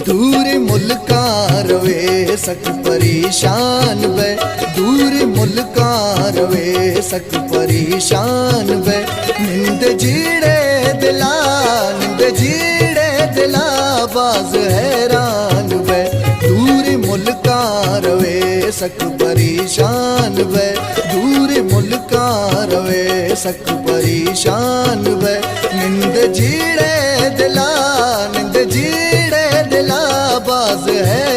دور ملکاں روے سک پریشان بئے، دور ملکاں روے سک پریشان بئے۔ نند جیڑے دلا، نند جیڑے دلا، باز حیران بئے۔ دور ملکاں روے سک پریشان بئے، دور ملکاں روے سک پریشان بئے۔ نند جیڑے دلا، نند جیڑے دلا، باز ہے